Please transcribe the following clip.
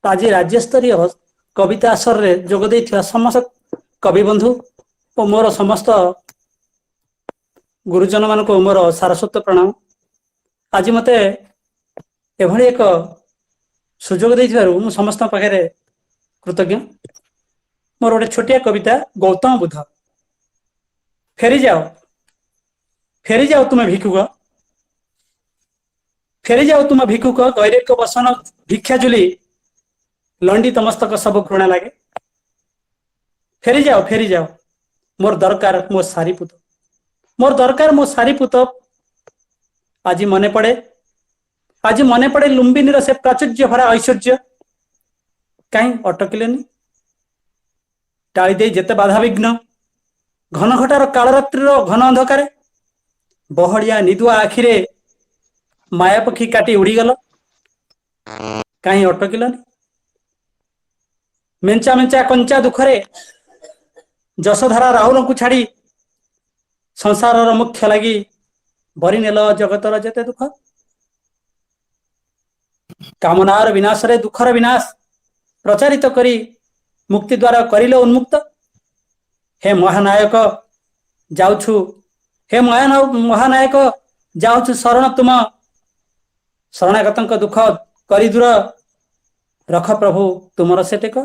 ଆଜି ରାଜ୍ୟସ୍ତରୀୟ କବିତା ଆସରରେ ଯୋଗ ଦେଇଥିବା ସମସ୍ତ କବି ବନ୍ଧୁ ଓ ମୋର ସମସ୍ତ ଗୁରୁଜନ ମାନଙ୍କୁ ମୋର ସାରସ୍ୱତ ପ୍ରଣାମ। ଆଜି ମତେ ଏଭଳି ଏକ ସୁଯୋଗ ଦେଇଥିବାରୁ ମୁଁ ସମସ୍ତଙ୍କ ପାଖରେ କୃତଜ୍ଞ। ମୋର ଗୋଟେ ଛୋଟିଆ କବିତା, ଗୌତମ ବୁଦ୍ଧ। ଫେରିଯାଅ, ଫେରିଯାଅ ତୁମେ ଭିକ୍ଷୁକ, ଫେରିଯାଅ ତୁମ ଭିକ୍ଷୁକ, ଗୈରିକ ବସନ ଭିକ୍ଷା ଝୁଲି ଲଣ୍ଡିତ ମସ୍ତକ ସବୁ ଘୃଣା ଲାଗେ। ଫେରିଯାଅ, ଫେରିଯାଅ, ମୋର ଦରକାର ମୋ ସାରିପୁତ, ମୋର ଦରକାର ମୋ ସାରିପୁତ। ଆଜି ମନେ ପଡେ, ଆଜି ମନେ ପଡେ ଲୁମ୍ବିନୀର ସେ ପ୍ରାଚୁର୍ଯ୍ୟ ଭରା ଐଶ୍ୱର୍ଯ୍ୟ। କାହିଁ ଅଟକିଲେନି ଟାଳି ଦେଇ ଯେତେ ବାଧାବିଘ୍ନ ଘନଘଟାର କାଳରାତ୍ରିର ଘନ ଅନ୍ଧକାରେ? ବହଳିଆ ନିଦୁଆ ଆଖିରେ ମାୟାପକ୍ଷୀ କାଟି ଉଡିଗଲ, କାହିଁ ଅଟକିଲନି? ମେଞ୍ଚା ମେଞ୍ଚା କଞ୍ଚା ଦୁଃଖରେ ଯଶୋଧରା ରାହୁଲଙ୍କୁ ଛାଡି ସଂସାରର ମୁଖ୍ୟ ଲାଗି ବରି ନେଲ ଜଗତର ଯେତେ ଦୁଃଖ। କାମନାର ବିନାଶରେ ଦୁଃଖର ବିନାଶ ପ୍ରଚାରିତ କରି ମୁକ୍ତି ଦ୍ୱାର କରିଲ ଉନ୍ମୁକ୍ତ। ହେ ମହାନାୟକ ଯାଉଛୁ, ହେ ମହାନାୟକ ଯାଉଛୁ ଶରଣ ତୁମ, ଶରଣାଗତଙ୍କ ଦୁଃଖ କରି ଦୂର ରଖ ପ୍ରଭୁ ତୁମର ସେ ଟେକ।